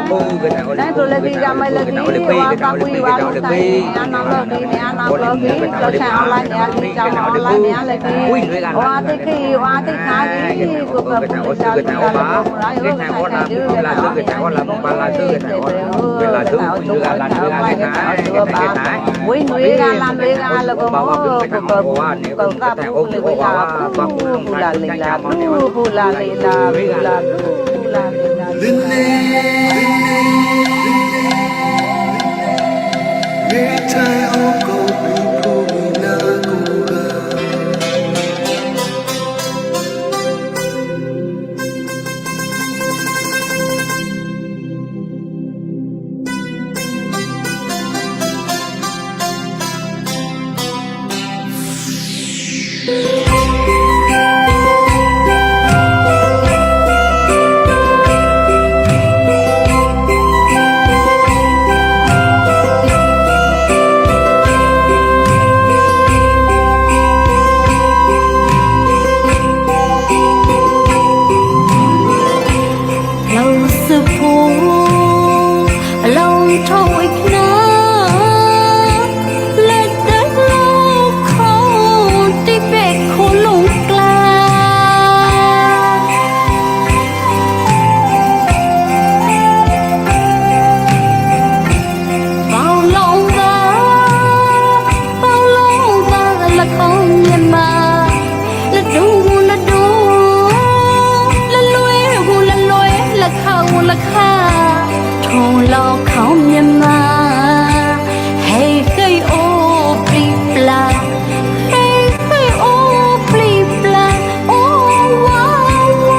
နကျိၤလၢခံကမၢလၢခံ, ဝါသးကွံဝါလိာ်သးန့ၣ် အနၢ်လီၤကွံန့ၣ် အနၢ်ကျိၤကွံ, ကျိၤဆၣ်အီလါန့ၣ် အလံၤကၢ်မီၤအီလါန့ၣ် အလၢခံ, ဝါသ့ၣ်ခ့ၣ်အံၤ ဝါသ့ၣ်ခါအံၤ, ကိးဖၢပူၤကစၢ်လၢကလၤလၢပှဲၤရၤ ယိၤကစၢ်ခါဒုးကစၢ်အီလါန့ၣ် အီလါန့ၣ် အီလါန့ၣ် အီလါန့ၣ် ဝံၤနွံဂၤလါနွံဂၤလၢခံ, ဝံၤနွံဂၤလၢကမီၤ ပကပၤပူၤလၢဝံၤလါပူၤလၢဝံၤလါပူၤလၢလံၤလါပူၤလၢလံၤလါပူၤလၢလံၤလါပူၤ လီၤစၢဖှိၣ် အလီၢ်ထီၣ်ဝဲဖျါ လၢတၢ်လီၢ်ခီ တ့ပဲာ်ခိၣ်လိာ်ကျါ ပီၣ်လီၤဘၣ် ပီၣ်လီၤဘၣ်လၢကီၢ်မၠၣ်မး လၢဒူလၢဒူ လၢလွဲၢ်ဂူလၢလွဲၢ် လၢခါဂူလၢခါ ထီၣ်လီၤခီၣ်မၠၣ်မး ဟဲဃ့ၢ်အိၣ်ပျံၤပျါ ဟဲဃ့ၢ်အိၣ်ပျံၤပျါ အိၣ်ဝါဝါ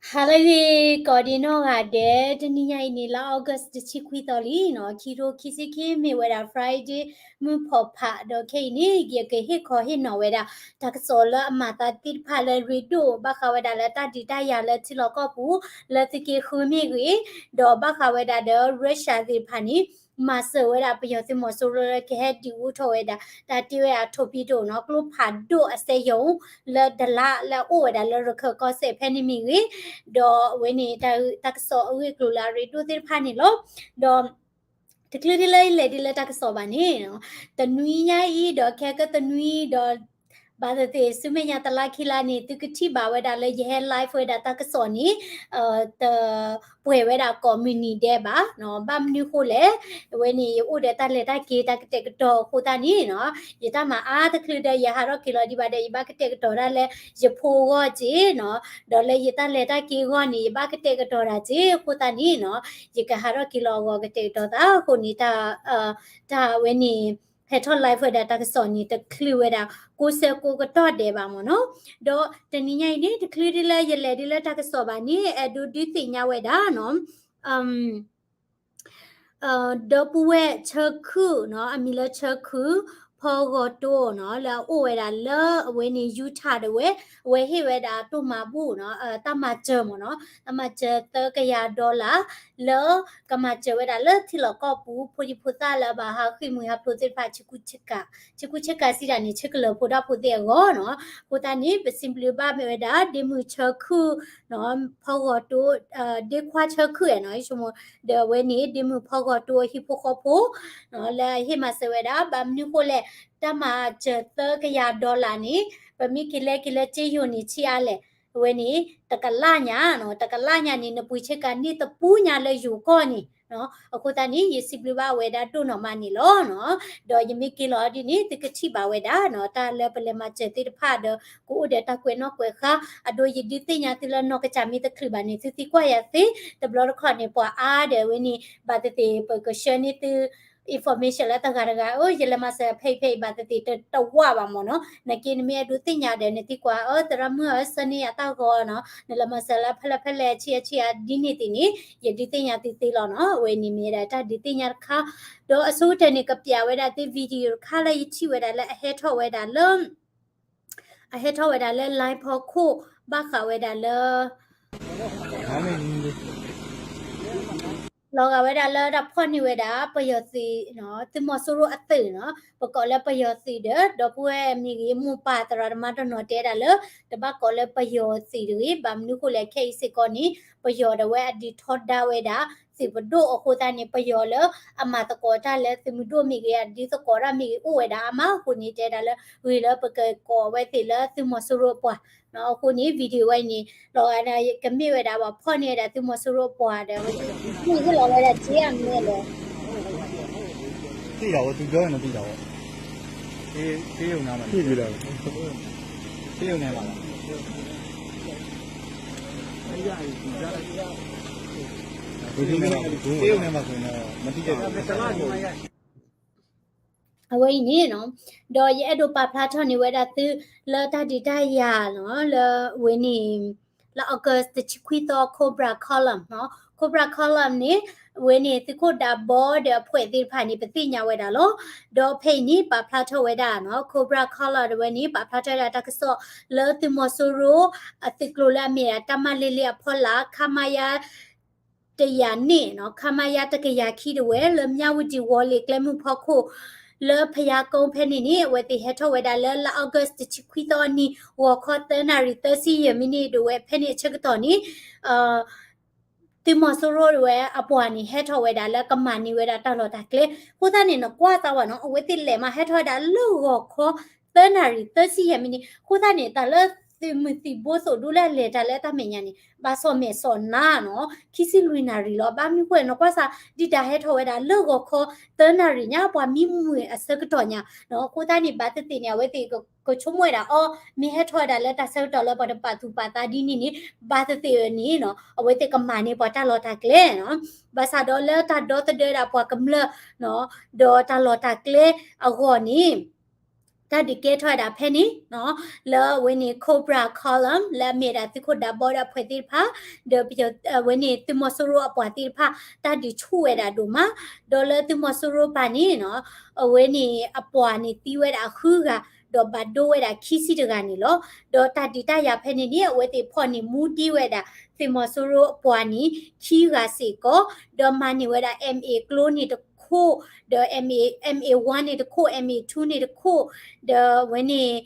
ဟါလၢအဂ့ၤ ကိးဒံနီၢ်ဂၤဒဲး, တနံၤညါအံၤန့ၣ် လါ August တဆံခွံသီလံနီၤ, ခံထိခံဆံခံ မ့ၢ်ဝဲဒၣ် Friday မုၢ်ဖီၣ်ဖး ဒီးခဲအံၤန့ၣ် ယကဟ့ၣ်ခီဟ့ၣ်နီၤဝဲဒၣ် တၢ်ကစီၣ်လၢအမၤသးသ့ၣ်တဖၣ်လၢရ့ဒိၣ် ဘၣ်ဃးဝဲဒၣ်လၢတၢ်ဒုးတၢ်ယၤလၢထံလီၢ်ကီၢ်ပူၤ လၢသုးက့ဃုမ့ၢ်ဂ့ၤ, ဒီးဘၣ်ဃးဝဲဒၣ်ဒီး Russia သ့ၣ်တဖၣ်န့ၣ် မၤစၢၤဝဲဒၣ်ပယီၤသုးမီၤစိရိၤလၢ ကဟဲဒုးအိၣ်ထီၣ်ဝဲဒၣ် တၢ်တ့ဝဲဒၣ် torpedo နီၤ, ကျိဖးဒိၣ်အစဲယိၤ လၢဒလးလၢအအိၣ်ဝဲဒၣ်လၢရခၢၣ်ကီၢ်စဲၣ်ဖဲန့ၣ်မ့ၢ်ဂ့ၤ, ဒီးအဝဲန့ၣ် တၢ်ကစီၣ်အဂ့ၢ်အကျိၤလၢအရ့ဒိၣ်သ့ၣ်တဖၣ်န့ၣ်လီၤ. ဒီး တချုးဒ်လၢယလဲၤဒ်လၢတၢ်ကစီၣ်ဘၣ်န့ၣ်, တနွံညါအံၤ ဒီးခဲကတနွံဒီး ဘၣ်သ့ၣ်သ့ၣ် ဆူမဲာ်ညါတလါခံလါန့ၣ် သုကထံၣ်ဘၣ်ဝဲဒၣ်လၢယဟဲ live ဝဲဒၣ်တၢ်ကစီၣ်န့ၣ် တပှဲၤဝဲဒၣ်ကိးမုၢ်နံၤဒဲးဘၣ်, ဘၣ်မနုၤဃိလဲၣ်, အဝဲန့ၣ် ယအိၣ်ဒီးတၢ်လဲၤတၢ်က့ၤ တၢ်ကတဲာ်ကတီၤအဃိသတးန့ၣ်နီၤ, ယတၢ်မၤအါတချုးဒီး ယဟးထီၣ်က့ၤလီၤဒံးဘၣ်ဒီး ယဘၣ်ကတဲာ်ကတီၤတၢ်လၢယဖိအဂီၢ်က့နီၤ, ဒီးလၢယတၢ်လဲၤတၢ်က့ၤအဂီၢ်န့ၣ် ယဘၣ်ကတဲာ်ကတီၤတၢ်က့အဃိသတးန့ၣ်နီၤ, ယကဟးထီၣ်က့ၤလီၤအဂီၢ် ကတဲာ်ကတီၤသးအဃိန့ၣ် တၢ် တၢ်ဝဲန့ၣ် ဟဲထီၣ် live ဝဲဒၣ်တၢ်ကစီၣ်န့ၣ် တချုးဝဲဒၣ် ကိးဆၢကိးကတီၢ်ဒဲးဘၣ်မ့ၢ်နီၤ, ဒီးတနံၤညါအံၤန့ၣ် တချုးဒ်လၢယလဲၤဒ်လၢတၢ်ကစီၣ်ဘၣ်န့ၣ် အဲၣ်ဒိးဒုးသ့ၣ်ညါဝဲဒၣ်နီၤ ဒီပုၢ်ဝဲၢ်ဆၢခုၣ်နီၤ, အမံၤလၢဆၢခုၣ် ဖီဂီၤတိနီၤ, လၢအအိၣ်ဝဲဒၣ်လၢအဝဲန့ၣ် Utah ဒၣ်ဝဲ, အဝဲဟ့ၣ်ဝဲဒၣ်တိၢ်မၤဘူၣ်နီၤ, တၢ်မၤစၢၤမ့ၢ်နီၤ, တၢ်မၤစၢၤသၢကယၤ dollar လၢကမၤစၢၤဝဲဒၣ်လၢထံလီၢ်ကီၢ်ပူၤ ဖိဒံဖိသၣ်လၢအဘၣ်ဟးဃ့ၢ်မှံဟးဖျိးသ့ၣ်တဖၣ် ဆ့ကူဆ့ကၤစံးဒၣ်န့ၣ် ဆ့ကလၢၤဖိတၢ်ဖိသ့ၣ်အဂီၢ်နီၤ, အဃိသတးန့ၣ် ပစံးဘျုးဘၣ်မ့ၢ်ဝဲဒၣ် ဒ့မုၣ်ဆၢခုၣ် ဖီဂီၤတိ ဒ့ခွါဆၢခုၣ်နီၤ, ယဆိကမိၣ် ဒီးအဝဲန့ၣ် ဒ့မုၣ်ဖီဂီၤတိအဟံၣ်ဖိဃီဖိ လၢအဟ့ၣ်မၤစၢၤဝဲဒၣ် ဘၣ်မနုၤဃိလဲၣ်, တၢ်မၤစၢၤသၢကယၤ dollar န့ၣ် ပမ့ၢ်က့ၤလဲၤက့ၤလၢစ့ယိၤန့ၣ် ဆံးအါလဲၣ်, အဝဲန့ၣ် တကလးညါနီၤ, တကလးညါန့ၣ် နပှ့ၤဆ့ကၤန့ၢ်တပူညါလၢယိၤကီၢ်န့ၣ်, အဃိသတးန့ၣ် ယစံးဘျုးဘၣ်ဝဲဒၣ်ဒိၣ်နီၢ်မးန့ၣ်လီၤနီၤ, ဒီးယမ့ၢ်က့ၤလီၤဒ်န့ၣ် သုကထံၣ်ဘၣ်ဝဲဒၣ်နီၤ, တၢ်လၢပလဲၤမၤစၢၤသ့ၣ်တဖၣ်ဒီး ကအိၣ်ဒီးတၢ်ကွဲးနီၣ်ကွဲးဃါ, အဒိ ယဒုးသ့ၣ်ညါသုလၢနီၢ်ကစၢ်မ့ၢ်တချုးဘၣ်န့ၣ် သုသံကွၢ်ယၤသ့, တဘျီတခီၣ်န့ၣ် ပှၤအါဒီးဝဲန့ၣ် ဘၣ်သ့ၣ်သ့ၣ် ပကဆှၢန့ၢ်သု information လၢတဂၤတဂၤ, အိ ယလဲၤမၤစၢၤဖဲအံၤဖဲအံၤဘၣ်သ့ၣ်သ့ၣ် တဝးဘၣ်မ့ၢ်နီၤ, နာ်က့နမ့ၢ်အဲၣ်ဒိးသ့ၣ်ညါဒီး နသံကွၢ် အိ သရၣ်မုၣ်ဧၢ ဆှၢန့ၢ်ယၤတၢ်ဂီၤနီၤ, နလဲၤမၤစၢၤလၢဖဲလဲၣ်ဖဲလဲၣ် ဆံးအါဆံးအါဒ်န့ၣ်သ့ၣ်န့ၣ် ယဒုးသ့ၣ်ညါသုသ့လီၤနီၤ, အဝဲန့ၣ်မ့ၢ်ဝဲဒၣ်တၢ်ဒုးသ့ၣ်ညါတခါ, ဒီးအဆိကတၢၢ်န့ၣ် ကပျးဝဲဒၣ်သု video တခါလၢယထံၣ်ဝဲဒၣ်လၢအဟဲထီၣ်ဝဲဒၣ်လၢ အဟဲထီၣ်ဝဲဒၣ်လၢ line ဖီခိၣ် ဘၣ်ဃးဝဲဒၣ်လၢ လီၤဂာ်ဝဲဒၣ်လၢတၢ်ဖီၣ်န့ၢ်ဝဲဒၣ် ပယီၤသုးနီၤ, သုးမီၤစိရိၤအသုးနီၤ, ပကိးလၢပယီၤသုးဒီး ဒီပုၢ်ဝဲၢ်မ့ၢ်ဂ့ၤ မိၢ်ပၢ်သရၣ်သမါတနီၤတဲဒၣ်လၢ တဘၣ်ကိးလၢပယီၤသုးတဂ့ၤ, ဘၣ်မနုၤဃိလဲၣ် ခဲအံၤစ့ၢ်ကီးန့ၣ် ပယီၤဒၣ်ဝဲအဒုးထီဒါဝဲဒၣ် သုးပဒိၣ်အဃိသတးန့ၣ် ပယီၤလၢအမၤသကိးတၢ်လၢသုးမုၢ်ဒိၣ်မ့ၢ်ဂ့ၤ အဒုးသကိးတၢ်မ့ၢ်ဂ့ၤ အိၣ်ဝဲဒၣ်အါမးအဃိန့ၣ် တဲဒၣ်လၢ ဂ့ၤလၢပကကိးဝဲသ့ၣ်လၢသုးမီၤစိရိၤအပှၤနီၤ, အဃိန့ၣ် video ဝဲအံၤန့ၣ် လီၤဂာ်န့ၣ် ကမ့ၢ်ဝဲဒၣ်ပှၤဖီၣ်န့ၢ်ဝဲဒၣ်သုးမီၤစိရိၤအပှၤဒီး မ့ၢ်လီၤဝဲဒၣ်စ့အမဲာ်လီၤ. သိတာပေါ့ သူပြောရင်တော့သိတာပေါ့ တရုတ်နားမှာ သိပြီလား တရုတ်နားမှာလား တရုတ်နားမှာဆိုရင်တော့မသိကြဘူး အဝဲအံၤန့ၣ်နီၤ, ဒီးယအဲၣ်ဒိးပာ်ဖျါထီၣ်န့ၢ်ဝဲဒၣ်သု လၢတၢ်ဒုးတၢ်ယၤနီၤ လၢဝဲန့ၣ် လၢ August တဆံခွံသီ Cobra Column နီၤ, Cobra Column န့ၣ် ဝဲန့ၣ်သုးခိၣ်ဒးဘီဒီးအဖှဲးသ့ၣ်တဖၣ်န့ၣ် ပသ့ၣ်ညါဝဲဒၣ်လီၤ. ဒီးဖဲအံၤန့ၣ် ပာ်ဖျါထီၣ်ဝဲဒၣ်နီၤ Cobra Column ဒီးဝဲန့ၣ် ပာ်ဖျါထီၣ်ဝဲဒၣ်တၢ်ကစီၣ်လၢသုးမီၤစိရိၤ အသုးကျိၤလၢအမ့ၢ်ဒၣ် တပ်မ လေးလေး အဖီလာ် ခမရ တရာန့ၣ်နီၤ ခမရ တကယၤခံ တဝဲ လၢ မြဝတီ ဝေါ်လ့ၤ ကျဲမုၢ်ဖီခိၣ် လၢဖယါကိၣ်ဖဲန့ၣ်န့ၣ် အဝဲသ့ၣ်ဟဲထီၣ်ဝဲဒၣ်လၢ လါ August တဆံခွံသီအနံၤ ဂီၤခီသၢနၣ်ရံၣ်သၢဆံယဲၢ်မံးနံး ဒၣ်ဝဲဖဲန့ၣ်အဆၢကတီၢ်န့ၣ် သုးမီၤစိရိၤဒၣ်ဝဲအပှၤန့ၣ် ဟဲထီၣ်ဝဲဒၣ်လၢကမၤန့ၢ်ဝဲဒၣ်တၢ်လီၢ်တၢ်ကျဲ, အဃိသတးန့ၣ် နကွၢ်သးဝဲနီၤ အဝဲသ့ၣ်လဲၤမးဟဲထီၣ်ဝဲဒၣ်လၢဂီၤခီ သၢနၣ်ရံၣ်သၢဆံယဲၢ်မံးနံး, အဃိသတးန့ၣ် တၢ်လၢသုးမုၢ်သံၣ်ဘိသုးဒိၣ်လၢအလဲၤတၢ်လၢတၢ်မဲာ်ညါန့ၣ် ဘၣ်စီၣ်မဲာ်စီၣ်နါနီၤ ခံဆံလွံၢ်နၣ်ရံၣ်လီၤ. ဘၣ်မနုၤဃိ နကွၢ်စး ဒ်တၢ်ဟဲထီၣ်ဝဲဒၣ်လၢဂီၤခီ သၢနၣ်ရံၣ်ညါ ပှၤမံမုာ်အဆၢကတီၢ်ညါနီၤ, အဃိသတးန့ၣ် ဘၣ်သ့ၣ်သ့ၣ်န့ၣ် အဝဲသ့ၣ်ကဆိကမိၣ်ဝဲဒၣ်အီၤ မ့ၢ်ဟဲထီၣ်ဝဲဒၣ်လၢတၢ်ဆၢကတီၢ်လၢပှၤတပာ်သူၣ်ပာ်သးဒ်န့ၣ်န့ၣ် ဘၣ်သ့ၣ်သ့ၣ်န့ၣ်နီၤ အဝဲသ့ၣ်ကမၤန့ၢ်ပှၤတၢ်လီၢ်တၢ်ကျဲနီၤ, ဘၣ်ဆၣ်ဒီးလၢတၢ်ဒီသဒၢဒၣ်ပှၤကမျၢၢ်နီၤ ဒီးတၢ်လီၢ်တၢ်ကျဲအဂီၢ်န့ၣ် တၢ်ဒုးကဲထီၣ်ဝဲဒၣ်ဖဲန့ၣ်နီၤ လၢအဝဲန့ၣ် Cobra Column လၢအမ့ၢ်ဒၣ်သုးခိၣ်ဒးဘီဒီးအဖှဲးသ့ၣ်တဖၣ် ဒီးပယီၤ အဝဲန့ၣ်သုးမီၤစိရိၤအပှၤသ့ၣ်တဖၣ် တၢ်ဒုးဆူၣ်ဝဲဒၣ်ဒိၣ်မး, ဒီးလၢသုးမီၤစိရိၤပၤန့ၣ်နီၤ အဝဲန့ၣ်အပှၤန့ၣ်သံဝဲဒၣ်ဃုဂၤ ဒီးဘၣ်ဒိဝဲဒၣ်ခံဆံတဂၤန့ၣ်လီၤ. ဒီးတၢ်ဒုးတၢ်ယၤဖဲန့ၣ်န့ၣ် အဝဲသ့ၣ်ဖီၣ်န့ၢ်မူဒံးဝဲဒၣ် သုးမီၤစိရိၤအပှၤန့ၣ် ခံဂၤစ့ၢ်ကီး, ဒီးမၤန့ၢ်ဝဲဒၣ် MA ကျိန့ၣ်တခိၣ်, ဒီး MA, MA one န့ၣ်တခိၣ်, MA two န့ၣ်တခိၣ်, ဒီးဝဲန့ၣ်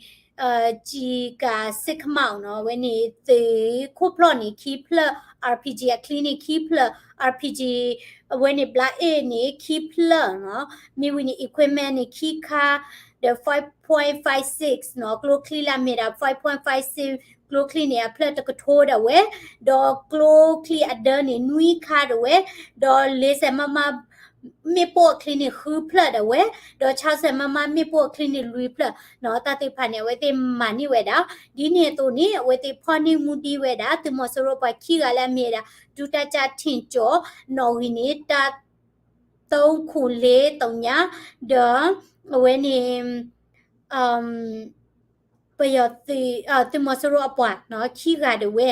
ကံကၤစ့ၣ်ကမၣ်နီၤ အဝဲန့ၣ်သုးခိၣ်ဖျီၣ်န့ၣ်ခံဖျၢၣ်, RPG အချံန့ၣ်ခံဖျၢၣ်, RPG အဝဲန့ၣ်ဘျါအ့ၣ်န့ၣ်ခံဖျၢၣ်နီၤ, မ့ၢ်ဝံၤန့ၣ် equipment န့ၣ်ခံခါ, ဒီး five point five six နီၤ ကျိချံလၢအမ့ၢ်ဒၣ် five point five six ကျိချံန့ၣ် အဖျၢၣ်တကထိဒၣ်ဝဲ, ဒီးကျိချံအဒၢန့ၣ် နွံခါဒၣ်ဝဲ, ဒီး လေးဆယ်မမ မ့ၣ်ပိၢ်အချံန့ၣ် ဃုဖျၢၣ်ဒၣ်ဝဲ, ဒီး ခြောက်ဆယ်မမ မ့ၣ်ပိၢ်အချံန့ၣ် လွံၢ်ဖျၢၣ်နီၤ, တၢ်သ့ၣ်တဖၣ်န့ၣ် အဝဲသ့ၣ်မၤန့ၢ်ဝဲဒၣ်, ဒ်န့ၣ်အသိးန့ၣ် အဝဲသ့ၣ်ဖီၣ်န့ၢ်မူဒံးဝဲဒၣ် သုးမီၤစိရိၤပှၤခံဂၤလၢအမ့ၢ်ဝဲဒၣ် ဒုတပ်ကြပ်ထင်ကျော် နီၣ်ဂံၢ်န့ၣ် တပ်သုံးခုလေးသုည ဒီး အဝဲန့ၣ် ပယီၤသုး, သုးမီၤစိရိၤအပှၤနီၤ ခံဂၤဒၣ်ဝဲ,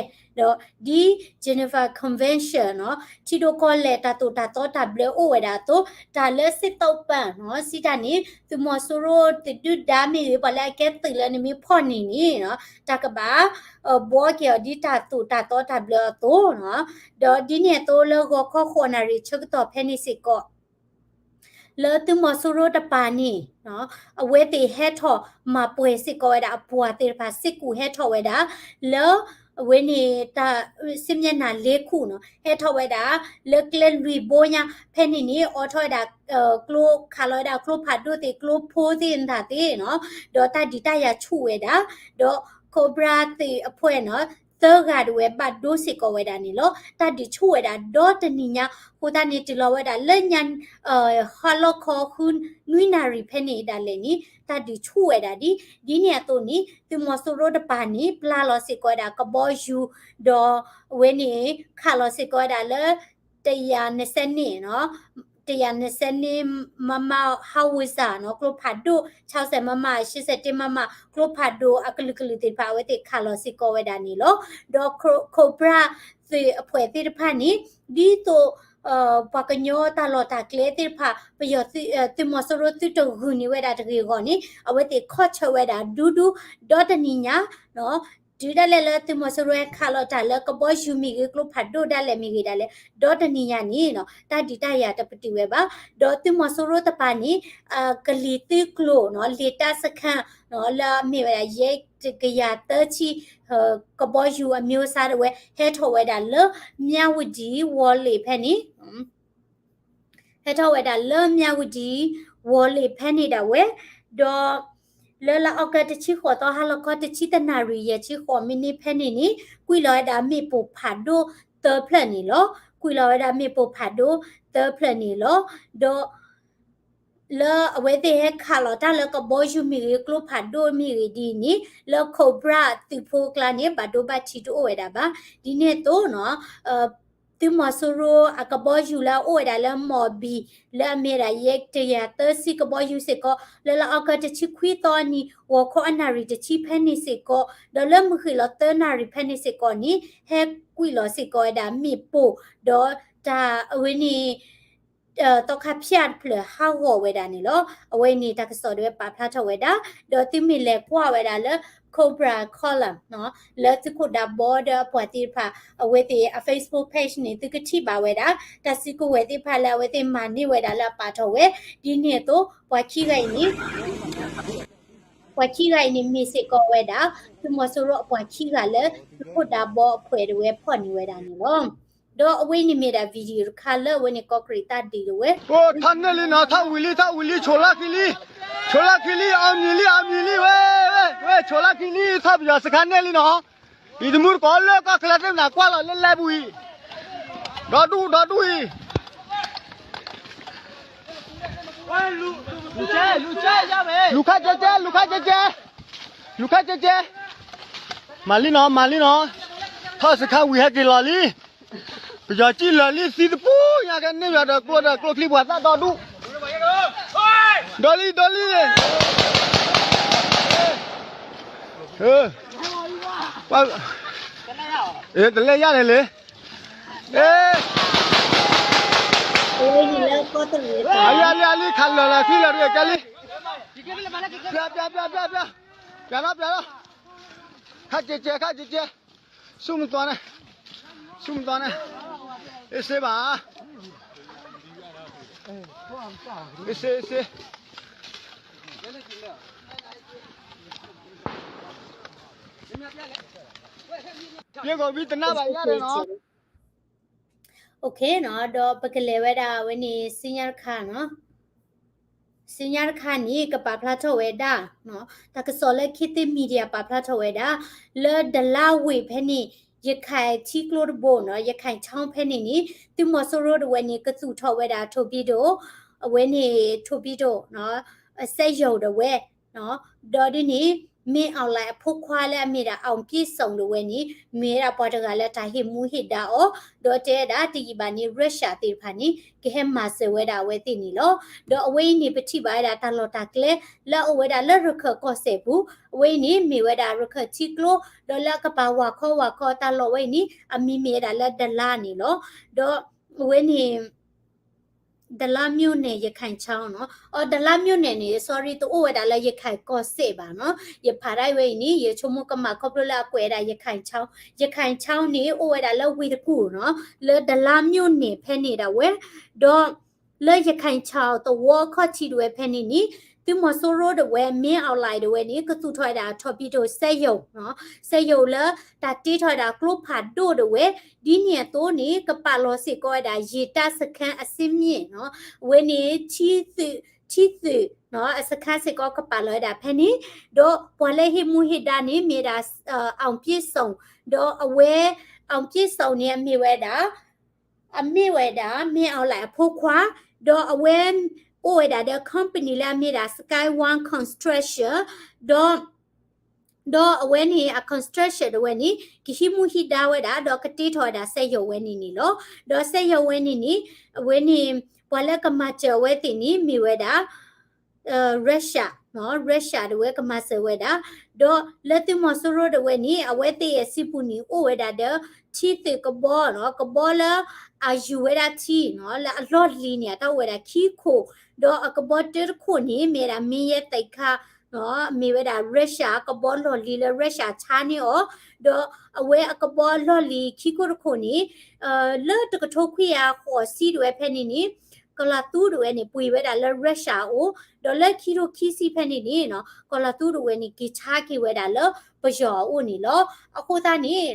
ဒီးဒ် Geneva Convention နီၤ ထံဒိၣ်ကီၢ်လဲၢ်တၢ်သိၣ်တၢ်သီတၢ်ဘျၢအိၣ်ဝဲဒၣ်အသိး, တၢ်လၢစစ်သုံ့ပန်းနီၤ စံးတၢ်န့ၣ် သုးမီၤစိရိၤသုးဒုၣ်ဒါမ့ၢ်ဂ့ၤ ပှၤလၢအကဲသုးလၢနမ့ၢ်ဖီၣ်န့ၢ်န့ၣ်နီၤ တၢ်ကဘၣ် ဘှီက့ၤအီၤဒ်တၢ်သိၣ်တၢ်သီတၢ်ဘျၢအသိးနီၤ, ဒီးဒ်န့ၣ်အသိးလၢဂီၤခီဃိးနၣ်ရံၣ်ဆၢကတီၢ်ဖဲန့ၣ်စ့ၢ်ကီး လၢသုးမီၤစိရိၤတပၤန့ၣ် အဝဲသ့ၣ်ဟဲထီၣ်မၤပှဲၤစ့ၢ်ကီးဝဲဒၣ်အပှၤသ့ၣ်တဖၣ် စစ်ကူဟဲထီၣ်ဝဲဒၣ် လၢအဝဲန့ၣ် စစ်မျက်နှာလေးခုနီၤ ဟဲထီၣ်ဝဲဒၣ် လၢကျဲလွံၢ်ဘိညါ ဖဲန့ၣ်န့ၣ် အိးထီၣ်ဝဲဒၣ် ကျိခးလီၤဝဲဒၣ်ကျိဖးဒိၣ်သ့ၣ် ကျိဖိသ့ၣ်နတၢ်သ့ၣ်နီၤ ဒီးတၢ်ဒုးတၢ်ယၤဆူၣ်ဝဲဒၣ် ဒီး Cobra သုးအဖှဲၣ်နီၤ သၢဂၤဒၣ်ဝဲဘၣ်ဒိစ့ၢ်ကီးဝဲဒၣ်န့ၣ်လီၤ. တၢ်ဒုးဆူၣ်ဝဲဒၣ်ဒီတနံၤညါ အဃိသတးန့ၣ် တုၤလီၤဝဲဒၣ်လၢညါ ဟါလီၢ်ခီ ဃုနွံနၣ်ရံၣ်ဖဲန့ၣ်ဒၣ်လဲာ်န့ၣ် တၢ်ဒုးဆူၣ်ဝဲဒၣ်ဒ် ဒ်န့ၣ်အသိးန့ၣ် သုးမီၤစိရိၤတပၤန့ၣ် ပျၢ်လီၤစ့ၢ်ကီးဝဲဒၣ်ကဘီယူၤ ဒီးအဝဲန့ၣ် ခးလီၤစ့ၢ်ကီးဝဲဒၣ်လၢ တရာနှစ်ဆယ့်နှစ်နီၤ တရာနှစ်ဆယ့်နှစ် မမ howitzerနီၤ ကျိဖးဒိၣ် ခြောက်ဆယ်မမ ရှစ်ဆယ့်တစ်မမ ကျိဖးဒိၣ်အကလုာ်ကလုာ်သ့ၣ်တဖၣ် အဝဲသ့ၣ်ခးလီၤစ့ၢ်ကီးဝဲဒၣ်န့ၣ်လီၤ. ဒီး Cobra သုးအဖှဲၣ်သ့ၣ်တဖၣ်န့ၣ် ဒ်သိး ပှၤကညီတၢ်လီၢ်တၢ်ကျဲသ့ၣ်တဖၣ် ပယီၤ သုးမီၤစိရိၤသုတဂုာ်န့ၢ်ဝဲဒၣ်တဂ့ၤအဂီၢ်န့ၣ် အဝဲသ့ၣ်ခီၣ်ဆၢဝဲဒၣ်ဒူဒူ ဒီတနံၤညါနီၤ တုၤဒၣ်လဲာ်လၢသုးမီၤစိရိၤဟဲခးလီၤတၢ်လၢကဘီယူၤမ့ၢ်ဂ့ၤ ကျိဖးဒိၣ်ဒၣ်လဲာ်မ့ၢ်ဂ့ၤဒၣ်လဲာ် ဒီတနံၤညါန့ၣ်နီၤ တၢ်ဒုးတၢ်ယၤတပတုာ်ဝဲဘၣ်. ဒီးသုးမီၤစိရိၤတပၤန့ၣ် ကလံၤသုကျိၤနီၤ လံာ်တၢ်စခါနီၤ လၢအမ့ၢ်ဝဲဒၣ် ယဲၢ်တကယၤသၢဆံ ကဘီယူၤအမျိုးအစားတဝဲ ဟဲထီၣ်ဝဲဒၣ်လၢ မြဝတီ ဝီၤလ့ၤဖဲန့ၣ် ဟဲထီၣ်ဝဲဒၣ်လၢ မြဝတီ ဝီၤလ့ၤဖဲန့ၣ်ဒၣ်ဝဲ, ဒီး လၢလါအီကူးတဆံဃိးသီ ဟါလီၤခီတဆံတနၣ်ရံၣ် ယဲၢ်ဆံဃိးမံးနံးဖဲန့ၣ်န့ၣ် ကွံာ်လီၤဝဲဒၣ်မ့ၣ်ပိၢ်ဖးဒိၣ်သၢဖျၢၣ်န့ၣ်လီၤ. ကွံာ်လီၤဝဲဒၣ်မ့ၣ်ပိၢ်ဖးဒိၣ်သၢဖျၢၣ်န့ၣ်လီၤ. ဒီး လၢအဝဲသ့ၣ်ဟဲခးလီၤတၢ်လၢကဘီယူၤမ့ၢ်ဂ့ၤ ကျိဖးဒိၣ်မ့ၢ်ဂ့ၤဒ်အံၤန့ၣ် လၢ Cobra သုးဖိအကျါန့ၣ် ဘၣ်ဒိဘၣ်ထံးတအိၣ်ဝဲဒၣ်ဘၣ်. ဒ်န့ၣ်အသိးနီၤ သုးမီၤစိရိၤအကဘီယူၤလၢအအိၣ်ဝဲဒၣ်လၢ မော်ဘီ လၢအမ့ၢ်ဒၣ် ယဲၢ်တကယၤသၢဆံ ကဘီယူၤစ့ၢ်ကီး လၢလါအီကူးတဆံခွံသီအနံၤ ဂီၤခီအနၣ်ရံၣ်တဆံဖဲန့ၣ်စ့ၢ်ကီး ဒီးလၢမုၢ်ဃ့ၢ်လီၤသၢနၣ်ရံၣ်ဖဲန့ၣ်စ့ၢ်ကီးန့ၣ် ဟဲကွံာ်လီၤစ့ၢ်ကီးဝဲဒၣ်မ့ၣ်ပိၢ် ဒီးတၢ်အဝဲန့ၣ် သီခါဖၠၣ်တဖျၢၣ်ဟးဂီၤဝဲဒၣ်န့ၣ်လီၤ. အဝဲန့ၣ်တၢ်ကစီၣ်ဒၣ်ဝဲပာ်ဖျါထီၣ်ဝဲဒၣ် ဒီးသုမ့ၢ်လဲၤကွၢ်ဝဲဒၣ်လၢ Cobra Column လၢသုးခိၣ်ဒးဘီဒီးအပှၤသ့ၣ်တဖၣ် အဝဲသ့ၣ်အ Facebook page န့ၣ် သုကထံၣ်ဘၣ်ဝဲဒၣ် တၢ်စုကဝဲၤသ့ၣ်တဖၣ်လၢအဝဲသ့ၣ်မၤန့ၢ်ဝဲဒၣ်လၢအပာ်ထီၣ်ဝဲ ဒ်န့ၣ်အသိး ပှၤခံဂၤအံၤန့ၣ် ပှၤခံဂၤအံၤန့ၣ်မ့ၢ်စ့ၢ်ကီးဝဲဒၣ် သုးမီၤစိရိၤအပှၤခံဂၤလၢ သုးခိၣ်ဒးဘီအဖှဲးဒၣ်ဝဲဖီၣ်န့ၢ်ဝဲဒၣ်န့ၣ်လီၤ. ဒီးအဝဲန့ၣ်မ့ၢ်ဒၣ် video တခါလၢအဝဲန့ၣ်ကီၢ်ကရံၣ်တၢ်ဒုးဒၣ်ဝဲ ထီၣ်န့ၢ်လံနီၤ ထီၣ်ဝံၤလံ ထီၣ်ဝံၤလံ ဆိးလီၢ်ခံလံ ဆိးလီၢ်ခံလံ အီၣ်မံၤလံ အီၣ်မံၤလံ ဝဲ ဝဲ ဝဲ ဆိးလီၢ်ခံလံ ထီၣ်ပယီၤစခါန့ၢ်လံနီၤ အံၤတမူတကိးလၢကီၢ်ချၢသ့ၣ်မနၤကွၢ်လီၤလၢလဲပူၤအံၤ ဒီဒူၣ် ဒီဒူၣ်အံၤ လူၤခါကဲကဲ လူၤခါကဲကဲ လူၤခါကဲကဲ မၤလံနီၤ မၤလံနီၤ ထီၣ်စခါဝံၤဟဲက့ၤလီၤလံ ပယီၤစံၣ်လၢာ်လံသံသပူညါကဲန့ၢ်ယွၤဒီးကျိဒီးကျိချံပှၤသၣ်ဒီဒူၣ် ဒီလံ ဒီလံ တလဲၢ်ယၣ်န့ၣ်လံ အလံ အလံ ခးလၢာ်လၢာ်ထံလၢာ်တကဲလံ ပျၢ် ပျၢ် ပျၢ် ပျၢ် ပျၢ် ပျၢ်နီၤ ပျၢ်နီၤ ခါကဲကဲ ခါကဲကဲ ဆူၣ်မသီန့ၣ် ဆူၣ်မသီန့ၣ် အ့စ့ဘၣ် အ့စ့ အ့စ့ ယဲၢ်ကီၢ်ဘံတနၢ်ဘၣ်ညါန့ၣ်နီၤ Okay နီၤ ဒီးပကလဲၤဝဲဒၣ်ဝဲန့ၣ် စံညါတခါနီၤ စံညါတခါန့ၣ် ကပာ်ဖျါထီၣ်ဝဲဒၣ် တၢ်ကစီၣ်လၢ ခေတ်သစ် Media ပာ်ဖျါထီၣ်ဝဲဒၣ် လၢဒလါဝ့ၢ်ဖဲန့ၣ် ရခိုင်ထံကျိတဘိနီၤ ရခိုင်ချောင်းဖဲန့ၣ်န့ၣ် သုးမီၤစိရိၤတဝဲန့ၣ် ကသူၣ်ထီၣ်ဝဲဒၣ် torpedo အဝဲန့ၣ် torpedo စက်ရုံတဝဲ ဒီးဒ်န့ၣ် မင်းအောင်လှိုင် အဖိခွါလၢအမ့ၢ်ဒၣ် အောင်ပြည့်စုံ တဝဲန့ၣ် မ့ၢ်ဝဲဒၣ်ပှၤတဂၤလၢတၢ်ဟ့ၣ်မူဟ့ၣ်ဒါအီၤ ဒီးတဲဝဲဒၣ်တယံာ်ဘၣ်န့ၣ် Russia သ့ၣ်တဖၣ်န့ၣ် ကဟဲမၤစၢၤဝဲဒၣ်အဝဲသ့ၣ်န့ၣ်လီၤ. ဒီးအဝဲအံၤန့ၣ် ပထံၣ်ဘၣ်ဝဲဒၣ်တၢ်လီၢ်တၢ်ကျဲ လၢအအိၣ်ဝဲဒၣ်လၢရခၢၣ်ကီၢ်စဲၣ်ပူၤ အဝဲအံၤန့ၣ် မ့ၢ်ဝဲဒၣ်ရခၢၣ်ထံကျိ ဒီးလၢအကပၤဝၤခီဝၤခီတၢ်လီၢ်ဝဲအံၤန့ၣ် အမံၤမ့ၢ်ဝဲဒၣ်လၢဒလါန့ၣ်လီၤ. ဒီးအဝဲန့ၣ် ဒလါမြို့နယ် ရခိုင်ချောင်းနီၤ အီ ဒလါမြို့နယ်န့ၣ် sorry တအိၣ်ဝဲဒၣ်လၢရခၢၣ်ကီၢ်စဲၣ်ဘၣ်နီၤ ယဖးဒၣ်ဝဲအံၤန့ၣ် ယဆိကမိၣ်ကမၣ်ခီဖျိလၢအကွဲးဒၣ် ရခိုင်ချောင်း ရခိုင်ချောင်းန့ၣ် အိၣ်ဝဲဒၣ်လၢဝ့ၢ်တကူၣ်နီၤ လၢဒလါမြို့နယ်ဖဲန့ၣ်ဒၣ်ဝဲ ဒီး လၢရခိုင်ချောင်းသဝီအခီၣ်ထံးတဝဲဖဲန့ၣ်န့ၣ် သုးမီၤစိရိၤတဝဲ မင်းအောင်လှိုင် တဝဲန့ၣ် ကသူၣ်ထီၣ်ဝဲဒၣ် torpedo စက်ရုံနီၤ စက်ရုံလၢတၢ်တ့ထီၣ်ဝဲဒၣ်ကျိဖးဒိၣ်တဝဲ ဒ်န့ၣ်အသိးန့ၣ် ကပာ်လီၤစ့ၢ်ကီးဝဲဒၣ် ရေတပ်စခန်းအဆင့်မြင့်နီၤ အဝဲန့ၣ် ထံသုး ထံသုးနီၤ အစခန်းစ့ၢ်ကီးကပာ်လီၤဝဲဒၣ်ဖဲန့ၣ် ဒီးပှၤလၢဟ့ၣ်မူဟ့ၣ်ဒါန့ၣ်မ့ၢ်ဝဲဒၣ် အောင်ပြည့်စုံ ဒီးအဝဲ အောင်ပြည့်စုံ န့ၣ် အမ့ၢ်ဝဲဒၣ် အမ့ၢ်ဝဲဒၣ် မင်းအောင်လှိုင် အဖိခွါ ဒီးအဝဲ အိၣ်ဝဲဒၣ်ဒီး company လၢအမ့ၢ်ဒၣ် Sky One Construction ဒီး ဒီးအဝဲန့ၣ် အ construction တဝဲန့ၣ် ကဟံးမူဟံးဒါဝဲဒၣ် ဒီးကတ့ထီၣ်ဝဲဒၣ် စက်ရုံ ဝဲန့ၣ်န့ၣ်လီၤ. ဒီး စက်ရုံ ဝဲန့ၣ်န့ၣ် အဝဲန့ၣ် ပှၤလၢကမၤစၢၤအဝဲသ့ၣ်န့ၣ် မ့ၢ်ဝဲဒၣ် Russia နီၤ Russia တဝဲကမၤစၢၤဝဲဒၣ် ဒီးလၢသုးမီၤစိရိၤတဝဲန့ၣ် အဝဲသ့ၣ်အစုပူၤန့ၣ် အိၣ်ဝဲဒၣ်ဒီး ထံသုးကဘီနီၤ ကဘီလၢအယူၤဝဲဒၣ်ထံနီၤ လၢအလီၢ်လံၤန့ၣ် အတၢ်အိၣ်ဝဲဒၣ်ခံခိၣ် ဒီးအကဘီတၢတခိၣ်န့ၣ် မ့ၢ်ဝဲဒၣ် မင်းရဲ့သိက္ခာ မ့ၢ်ဝဲဒၣ် Russia ကဘီလီၢ်လံၤလၢ Russia ဆါန့ၢ်အီၤ, ဒီးအဝဲအကဘီလီၢ်လံၤခံခိၣ်တခိၣ်န့ၣ် လၢတကထိခွံကယၤဃိးဆံဒၣ်ဝဲဖဲန့ၣ်န့ၣ် ကီၤလၤသူဒၣ်ဝဲန့ၣ် ပှ့ၤဝဲဒၣ်လၢ Russia အအိၣ်, ဒီးလၢခံထိခံဆံဖဲန့ၣ်န့ၣ် ကီၤလၤသူဒၣ်ဝဲန့ၣ် က့ၤဆါက့ၤဝဲဒၣ်လၢပယီၤအအိၣ်န့ၣ်လီၤ. အဃိသတးန့ၣ်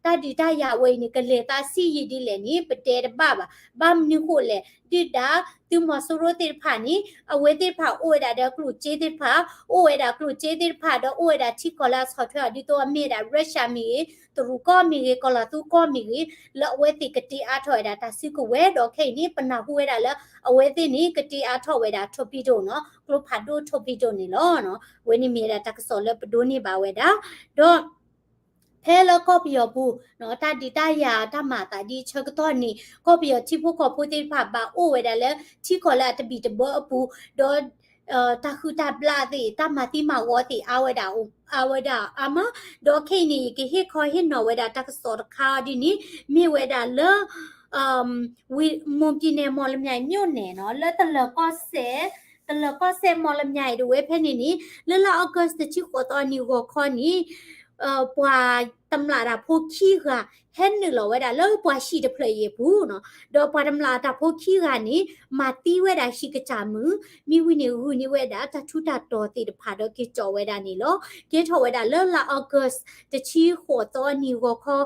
တၢ်ဒုးတၢ်ယၤဝဲအံၤန့ၣ် ကလဲၤသးဆံးယံာ်ဒ်လဲၣ်န့ၣ် ပတဲတဘၣ်ဘၣ်. ဘၣ်မနုၤဃိလဲၣ် ဒုၣ်ဒါသုးမီၤစိရိၤသ့ၣ်တဖၣ်န့ၣ် အဝဲသ့ၣ်တဖၣ်အိၣ်ဝဲဒၣ်ဒီးကျိၣ်စ့သ့ၣ်တဖၣ်, အိၣ်ဝဲဒၣ်ကျိၣ်စ့သ့ၣ်တဖၣ် ဒီးအိၣ်ဝဲဒၣ်ထံကီၢ်လၢအဆီၣ်ထွဲအီၤ ဒ်သိးအမ့ၢ်ဝဲဒၣ် Russia မ့ၢ်ဂ့ၤ, တရူးကီၢ်မ့ၢ်ဂ့ၤ, ကီၤလၤသူကီၢ်မ့ၢ်ဂ့ၤ, လၢအဝဲသ့ၣ်ကတ့အါထီၣ်ဝဲဒၣ်တၢ်စုကဝဲၤ ဒီးခဲအံၤန့ၣ် ပနၢ်ဟူဝဲဒၣ်လၢ အဝဲသ့ၣ်န့ၣ် ကတ့အါထီၣ်ဝဲဒၣ် torpedo နီၤ, ကျိဖးဒိၣ် torpedo န့ၣ်လီၤ. အဝဲန့ၣ်မ့ၢ်ဝဲဒၣ်တၢ်ကစီၣ်လၢပဒိးန့ၢ်ဘၣ်ဝဲဒၣ်, ဒီး ဖဲလၢကီၢ်ပယီၤပူၤ တၢ်ဒုးတၢ်ယၤတၢ်မၤအသးဒ်ဆၢကတီၢ်န့ၣ် ကီၢ်ပယီၤထံဖိကီၢ်ဖိသ့ၣ်တဖၣ်ဘၣ်အိၣ်ဝဲဒၣ်လၢထံကီၢ်လၢအတဘံၣ်တဘၢအပူၤ, ဒီး တၢ်ဃုတၢ်ဘျၣ်သ့ၣ် တၢ်မၤသံမၤဝီသ့ၣ် အါဝဲဒၣ်အါမး, ဒီးခဲအံၤန့ၣ် ယကဟ့ၣ်ခီဟ့ၣ်နီၤဝဲဒၣ်တၢ်ကစီၣ်တခါအံၤဒ်န့ၣ် မ့ၢ်ဝဲဒၣ်လၢ မွန်ပြည်နယ် မော်လမြိုင်မြို့နယ် နီၤ လၢတလၢၤကီၢ်စဲၣ်, တလၢၤကီၢ်စဲၣ် မော်လမြိုင် ဒၣ်ဝဲဖဲန့ၣ်န့ၣ် လၢလါ August တဆံဃိးသီအနံၤဂီၤခီန့ၣ် ပှၤတမျၢ်တၢ်ဖိခံဂၤ ဟဲနုာ်လီၤဝဲဒၣ်လၢပှၤဟံၣ်တဖျၢၣ်အံၤအပူၤနီၤ, ဒီးပှၤတမျၢ်တၢ်ဖိခံဂၤန့ၣ် မၤသံဝဲဒၣ်ဟံၣ်ကစၢ်မုၢ်, မ့ၢ်ဝံၤန့ၣ် ဂုာ်န့ၢ်ဝဲဒၣ်တၢ်ထူးတၢ်တီၤသ့ၣ်တဖၣ်ဒီးက့ၤကၠီၣ်ဝဲဒၣ်န့ၣ်လီၤ. ကဲထီၣ်ဝဲဒၣ်လၢလါ August တဆံဃိးသီအနံၤ ဂီၤခီ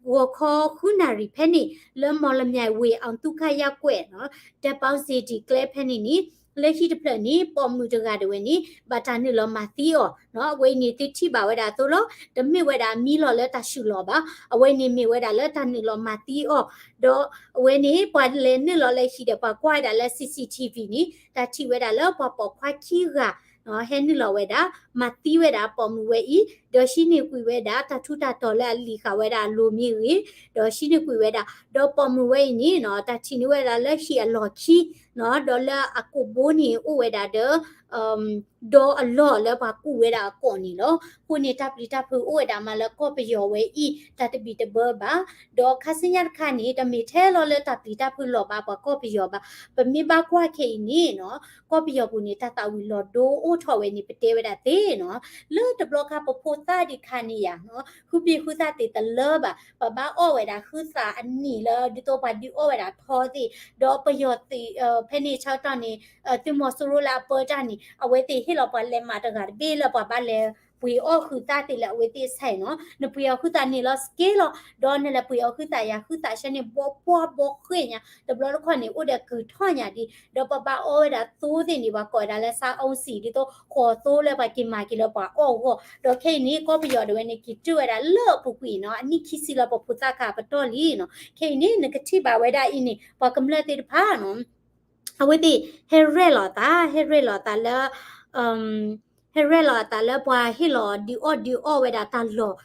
ဂီၤခီဃုနၣ်ရံၣ်ဖဲန့ၣ် လၢ မော်လမြိုင် ဝ့ၢ်အောင်သုခရပ်ကွက် နီၤ တပ်ပေါင်းစေတီ ကျဲဖဲန့ၣ်န့ၣ် လၢဟံၣ်တဖျၢၣ်န့ၣ် ပိာ်မုၣ်တဂၤဒၣ်ဝဲန့ၣ် ဘၣ်တၢ်နုာ်လီၤမၤသံအီၤနီၤ, အဝဲအံၤန့ၣ် သုထံၣ်ဘၣ်ဝဲဒၣ်အသိးလီၤ. တမ့ၢ်ဝဲဒၣ်မံလီၤလၢတၢ်ဆူၣ်လီၤဘၣ်, အဝဲအံၤန့ၣ်မ့ၢ်ဝဲဒၣ်လၢတၢ်နုာ်လီၤမၤသံအီၤ, ဒီးအဝဲန့ၣ် ပှၤလဲၤနုာ်လီၤလၢဟံၣ်ဒီးပှၤကွၢ်ဝဲဒၣ်လၢ C C T V န့ၣ် တၢ်ထံၣ်ဝဲဒၣ်လၢပှၤပိာ်ခွါခံဂၤ ဟဲနုာ်လီၤဝဲဒၣ် မၤသံဝဲဒၣ်ပိာ်မုၣ်ဝဲအံၤ, ဒီးဟံးန့ၢ်ကွံာ်ဝဲဒၣ် တၢ်ထူးတၢ်တီၤလၢအလံာ်ဃာ်ဝဲဒၣ်အလိၤမ့ၢ်ဂ့ၤ, ဒီးဟံးန့ၢ်ကွံာ်ဝဲဒၣ်, ဒီးပိာ်မုၣ်ဝဲအံၤန့ၣ်နီၤ တၢ်ထံၣ်န့ၢ်ဝဲဒၣ်လၢဟံၣ်အလီၢ်ခံနီၤ, ဒီးလၢအကိာ်ဘိန့ၣ် အိၣ်ဝဲဒၣ်ဒီး ဒီအလီၢ်လၢပှၤကူးဝဲဒၣ်အကိာ်န့ၣ်လီၤ. အဃိန့ၣ် တၢ်ပျံၤတၢ်ဖုးအိၣ်ဝဲဒၣ်မးလၢကီၢ်ပယီၤဝဲအံၤ တၢ်တဘံၣ်တဘၢဘၣ်. ဒီးခါဆူညါတခါန့ၣ် တမ့ၢ်ထဲလီၤလၢတၢ်ပျံၤတၢ်ဖုးလီၤဘၣ်ပှၤကီၢ်ပယီၤဘၣ်. ပမ့ၢ်ဘၣ်ကွၢ်ခဲအံၤန့ၣ်နီၤ ကီၢ်ပယီၤပူၤန့ၣ် တၢ်သၣ်ဝံၤလီၤဒိအိၣ်ထီၣ်ဝဲန့ၣ် ပတဲဝဲဒၣ်သ့နီၤ. လၢတဘျီခါပဖိသၣ်ဒံးခါန့ၣ်ယါနီၤ ဃုဘ့ၣ်ဃုသၣ်သ့ၣ်တလၢဘၣ်, ပဘၣ်အီၣ်ဝဲဒၣ်ဃုသၣ်အနံၣ်လၢ ဒ်သိးပှၤဒုးအီၣ်ဝဲဒၣ်ထီသ့ၣ်, ဒီးပယီၤသ့ၣ် ဖဲန့ၣ်ဆၢကတီၢ်န့ၣ် သုးမီၤစိရိၤလၢအပၢတၢ်န့ၣ် အဝဲသ့ၣ်ဟ့ၣ်လီၤပှၤလဲၤမးတဂၤတဘ့ၣ်လၢပှၤဘၣ်လဲၤပှ့ၤအီၣ်ဃုသၣ်သ့ၣ်လၢအဝဲသ့ၣ်ဆဲးနီၤ, နပှ့ၤအီၣ်ဃုသၣ်န့ၣ်လီၤစကဲလီၤ, ဒီးနလဲၤပှ့ၤအီၣ်ဃုသၣ်ယါ ဃုသၣ်ဆဲန့ၣ် ဘီပှၢ်ဘီဃ့ၢ်ညါ, တဘျီတခီၣ်န့ၣ် အိၣ်ဒီးကုၢ်ထီၣ်ညါဒံး, ဒီးပဘၣ်အီၣ်ဝဲဒၣ်သိသ့ၣ်န့ၣ် ပှၤကိးဝဲဒၣ်လၢ စားအုန်းဆီ ဒ်သိး ဃိးသိလၢပှၤက့ၤမၤက့ၤလၢပှၤအီၣ်အဂီၢ်, ဒီးခဲအံၤန့ၣ် ကီၢ်ပယီၤဒၣ်ဝဲန့ၣ် က့ၤတုၤဝဲဒၣ်လၢအပူၤကွံာ်နီၤ, အနံၣ်ခံဆံလၢပဖိသၣ်ခါပတီၢ်လံနီၤ. ခဲအံၤန့ၣ် နကထံၣ်ဘၣ်ဝဲဒၣ်အံၤန့ၣ် ပှၤကမျၢၢ်သ့ၣ်တဖၣ်နီၤ အဝဲသ့ၣ် ဟဲရဲၣ်လီၤသး ဟဲရဲၣ်လီၤသးလၢ ဟဲရဲၣ်လီၤအသးလၢပှၤဟ့ၣ်လီၤဒုးအီၣ်ဒုးအီၣ်ဝဲဒၣ်တၢ်လီၢ်,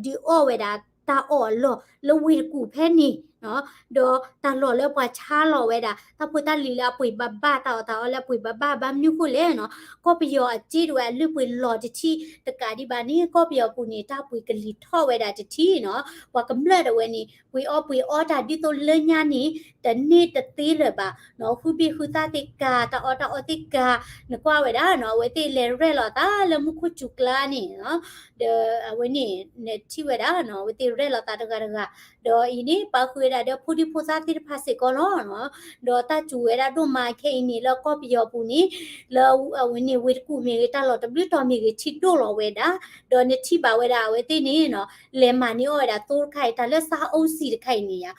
ဒုးအီၣ်ဝဲဒၣ်တၢ်အီၣ်အလီၢ်လၢဝ့ၢ်တကူၣ်ဖဲန့ၣ်, ဒီးတၢ်လီၢ်လၢပှၤဆါလီၤဝဲဒၣ် တၢ်ဖိတၢ်လံၤလၢအပှ့ၤဘၣ်ဘၣ် တၢ်အီၣ်တၢ်အီလၢအပှ့ၤဘၣ်ဘၣ် ဘၣ်မနုၤဃိလဲၣ်နီၤ, ကီၢ်ပယီၤအစ့ဒၣ်ဝဲအလုၢ်ပှ့ၤလီၤတထံၣ်တကးဒံးဘၣ်န့ၣ် ကီၢ်ပယီၤပူၤန့ၣ် တၢ်ပှ့ၤကလံၤထီၣ်ဝဲဒၣ်တထံၣ်နီၤ, ပှၤကမျၢၢ်ဒၣ်ဝဲန့ၣ် ပှ့ၤအီၣ်ပှ့ၤအီတၢ်ဒ်သိးလၢညါန့ၣ် တန့ၢ်တသ့လၢၤဘၣ်နီၤ, ဃုဘ့ၣ်ဃုသၣ်သ့ၣ်ကၤ တၢ်အီၣ်တၢ်အီသ့ၣ်ကၤ, နကွၢ်ဝဲဒၣ်နီၤ အဝဲသ့ၣ်လဲၤရဲၣ်လီၤသးလၢမူခိၣ်စူၤကျါန့ၣ်နီၤ, ဒီးအဝဲန့ၣ် နထံၣ်ဝဲဒၣ်နီၤ အဝဲသ့ၣ်ရဲၣ်လီၤသးတဂၤတဂၤ, ဒီးအံၤန့ၣ် ပာ်ဃုာ်ဝဲဒၣ်ဒီးဖိဒံဖိသၣ်သ့ၣ်တဖၣ်စ့ၢ်ကီးလီၤနီၤ, ဒီးတၢ်စူၤဝဲဒၣ်ဒိၣ်မးခဲအံၤန့ၣ် လၢကီၢ်ပယီၤပူၤန့ၣ် လၢအဝဲန့ၣ်ဝ့ၢ်တကူၣ်မ့ၢ်ဂ့ၤ တၢ်လီၢ်တဘျုးတီၤမ့ၢ်ဂ့ၤ ထံဒိၣ်လီၤဝဲဒၣ်, ဒီးနထံၣ်ဘၣ်ဝဲဒၣ်အဝဲသ့ၣ်န့ၣ်နီၤ လဲၤမၤန့ၢ်အီၣ်ဝဲဒၣ်သိတခါအံၤ တၢ်လၢ စားအုန်းဆီ တခါအံၤန့ၣ်ယါ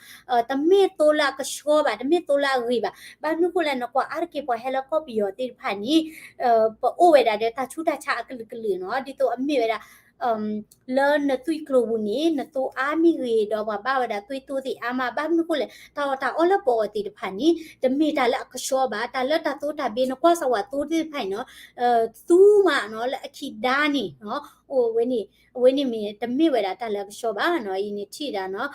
တမ့ၢ်သိလၢအကဆှီဘၣ် တမ့ၢ်သိလၢအဂ့ၤဘၣ်, ဘၣ်မနုၤဃိလဲၣ် နကွၢ်အါတက့ၢ်ပှၤဟဲလၢကီၢ်ပယီၤသ့ၣ်တဖၣ်န့ၣ် ပအိၣ်ဝဲဒၣ်ဒီးတၢ်ဆူးတၢ်ဆါအကလုာ်ကလုာ်နီၤ, ဒ်သိးအမ့ၢ်ဝဲဒၣ် လၢနသွံၣ်ကျိၤပူၤန့ၣ် နသိအါမ့ၢ်ဂ့ၤ ဒီးပှၤဘၣ်ဝဲဒၣ်သွံၣ်သိသ့ၣ်အါမး, ဘၣ်မနုၤဃိလဲၣ် တၢ်အီၣ်တၢ်အီလၢပအီၣ်သ့ၣ်တဖၣ်န့ၣ် တမ့ၢ်တၢ်လၢအကဆှီဘၣ်, တၢ်လၢတၢ်သိတၢ်ဘ့ နကွၢ်စၢ်ဝဲသိသ့ၣ်တဖၣ်အံၤနီၤ သူမးနီၤ လၢအခံဒါန့ၣ်နီၤ အိၣ်ဝဲန့ၣ် အဝဲန့ၣ်မ့ၢ်တမ့ၢ်ဝဲဒၣ်တၢ်လၢအကဆှီဘၣ်နီၤ, အံၤန့ၣ်ထံၣ်ဒၣ်နီၤ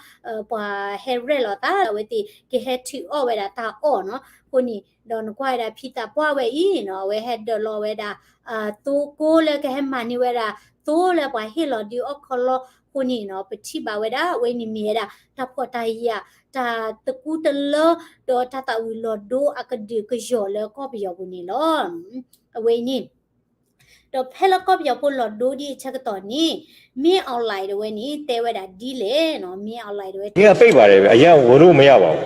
ပှၤဟဲရဲၣ်လီၤသး အဝဲသ့ၣ်ကဟဲထုးအီၣ်ဝဲဒၣ်တၢ်အီၣ်နီၤ, အဃိန့ၣ် ဒီးနကွၢ်ဝဲဒၣ်ဖံသးပှၢ်ဝဲအံၤနီၤ အဝဲဟဲဒၢးလီၤဝဲဒၣ် သိကိးလၢကဟဲမၤန့ၢ်ဝဲဒၣ် သိလၢပှၤဟ့ၣ်လီၤဒုးအီၣ်ခီလီၤ, အဃိန့ၣ်နီၤ ပထံၣ်ဘၣ်ဝဲဒၣ် အဝဲန့ၣ်မ့ၢ်ဝဲဒၣ် တၢ်ဖှီၣ်တၢ်ယာ် တၢ်သကူတလၢ ဒီးတၢ်သၣ်ဝံၤလီၤဒိအကဒုးကယီၢ်လၢကီၢ်ပယီၤပူၤန့ၣ်လီၤ. အဝဲအံၤန့ၣ် ဒီးဖဲလၢကီၢ်ပယီၤဖိလီၤဒိဒံးအဆၢကတီၢ်န့ၣ် မင်းအောင်လှိုင် တဝဲန့ၣ် တဲဝဲဒၣ်ဒ်လဲၣ်နီၤ, မင်းအောင်လှိုင် တဝဲ အရင်ကပိတ်ပါတယ်ဗျာ, အရင်ကဝင်လို့မရပါဘူး.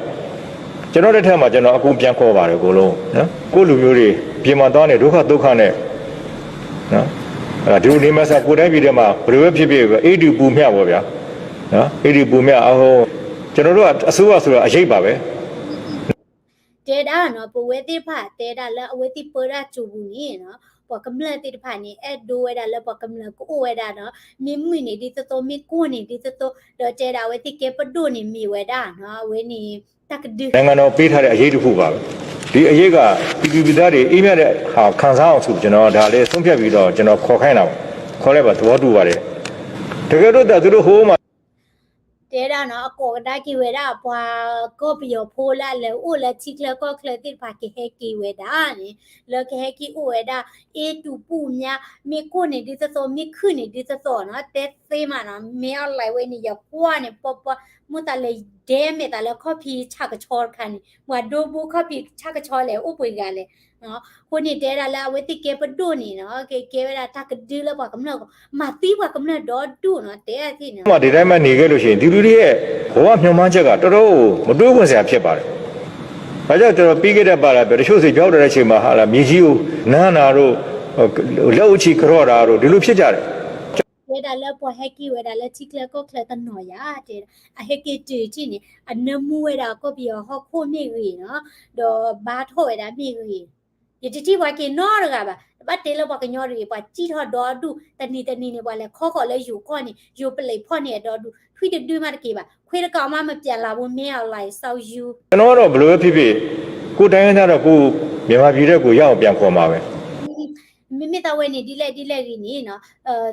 ကျွန်တော်လက်ထက်မှာ ကျွန်တော်အကုန်ပြန်ခေါ်ပါတယ် အကုန်လုံးနော်. ကိုယ့်လူမျိုးတွေ ပြင်မှာသွားနေ ဒုက္ခသုက္ခနဲ့နော်, ဒီလိုနေမှာ ကိုယ်တိုင်းပြည်ထဲမှာ ဘယ်လိုပဲဖြစ်ဖြစ် အေးဒုပူမျှပေါ့ဗျာ, နော်, အေးဒုပူမျှ အဟို ကျွန်တော်တို့ကအစိုးရဆိုတာ အရိပ်ပါပဲ. တဲဒၣ်နီၤ, ပဝဲသ့ၣ်တဖၣ်တဲဒၣ်လၢအဝဲသ့ၣ်ပၢတၢ်စိၤပူၤန့ၣ်နီၤ, ပှၤကမျၢၢ်သ့ၣ်တဖၣ်န့ၣ် အဲၣ်ဒိးဝဲဒၣ်လၢပှၤကမျၢၢ်ကအိၣ်ဝဲဒၣ်နီၤ, မ့ၢ်မုာ်န့ၣ်ဒ်သိးသိး, မ့ၢ်ကိၢ်န့ၣ်ဒ်သိးသိး, ဒီးတဲဒၣ်အဝဲသ့ၣ်ကဲပဒိၣ်န့ၣ်မ့ၢ်ဝဲဒၣ်နီၤ, အဝဲန့ၣ် တၢ်ကဒု နိုင်ငံတော်ပေးထားတဲ့ အရေးတစ်ခုပါပဲ. ဒီအရေးက ပြည်သူပြည်သားတွေ အေးမြတဲ့ဟာ ခံစားအောင်ဆို ကျွန်တော်ဒါလည်း ဆုံးဖြတ်ပြီးတော့ ကျွန်တော် ခေါ်ခိုင်းတာပါ, ခေါ်လိုက်ပါ, သဘောတူပါတယ်. တကယ်လို့သာ သူတို့ဟိုမှာ တဲဒၣ်နီၤ, အကိးကဒါက့ၤဝဲဒၣ် ပှၤကီၢ်ပယီၤဖိလၢအလဲၤအိၣ်လၢထံချၢကီၢ်ချၢသ့ၣ်တဖၣ် ကဟဲက့ၤဝဲဒၣ်န့ၣ်, လၢကဟဲက့ၤအိၣ်ဝဲဒၣ် အေးဒုပူမျှ, မ့ၢ်ကိၢ်န့ၣ်ဒ်သိးသိး, မ့ၢ်ခုၣ်န့ၣ်ဒ်သိးသိးနီၤ, တဲသ့မးနီၤ, မင်းအောင်လှိုင် ဝဲန့ၣ် ယကွၢ်န့ၣ် ပှၤ ပှၤ မ့ၢ်သးလဲၤဒဲမဲာ်သးလၢခီၣ်ဖံးဆၣ်ကဆီတခါန့ၣ်, ပှၤဒိဘိခီၣ်ဖံးဆၣ်ကဆီလဲၣ် အိၣ်ပှဲၤဂၤလဲၣ်. အဃိန့ၣ်တဲဒၣ်လၢအဝဲသ့ၣ်ကဲပဒိၣ်န့ၣ်နီၤ, ကဲ ကဲဝဲဒၣ်တၢ်ကဒုလၢပှၤကမျၢၢ်အဂီၢ်, မၤသံပှၤကမျၢၢ်ဒီဒူၣ်နီၤ, တဲဒၣ်သ့ၣ်န့ၣ် ဒီတိုင်းပဲနေခဲ့လို့ရှိရင် ဒီလူတွေရဲ့ ဘဝမျှော်မှန်းချက်က တော်တော်ကို မတွေးဝံစရာဖြစ်ပါတယ်. ဘာကြောင့် ကျွန်တော် ပြီးခဲ့တဲ့ ဘက်လာပဲ တချို့ဆို ပြောက်တဲ့အချိန်မှာ ဟာလာ မြေကြီးကို နမ်းတာတို့ လက်အုပ်ချီကရော့တာတို့ ဒီလိုဖြစ်ကြတယ်. တဲဒၣ်လၢပှၤဟဲက့ၤဝဲဒၣ်လၢထံချၢကီၢ်ချၢတနီၤယၤ, တဲဒၣ် အဟဲက့ၤတုၤထံၣ်န့ၣ် အနၢမူဝဲဒၣ်ကီၢ်ပယီၤဟီၣ်ခိၣ်မ့ၢ်ဂ့ၤနီၤ, ဒီးဘါထီၣ်ဝဲဒၣ်မ့ၢ်ဂ့ၤ, ယတထံၣ်ပှၤက့ၤနီတဂၤဘၣ်, တဘၣ်တဲလၢပှၤကညီတဂ့ၤ, ပှၤစံၣ်ထီၣ်ဒီဒူၣ်, တနံၤတနံၤန့ၣ် ပှၤလဲၤခီဃီၤလၢယိၤကီၢ်န့ၣ် ယိၤပလံးဖီၣ်န့ၢ်အဒီဒူၣ်, ထွံၣ်တဒုမးတက့ၤဘၣ်, ခွ့တကးမး မပြန်လာဘူး, မင်းအောင်လှိုင် စောက်ယူ ကျွန်တော်ကတော့ ဘယ်လိုပဲဖြစ်ဖြစ် ကိုယ်တိုင်းရင်းသားတော့ ကိုယ့်မြန်မာပြည်ထဲ ကိုယ်ရောက်အောင် ပြန်ခေါ်မှာပဲ. မ့မ့ၢ်သးဝဲန့ၣ် ဒ်လဲၣ်ဒ်လဲၣ်ဂ့ၤန့ၣ်နီၤ,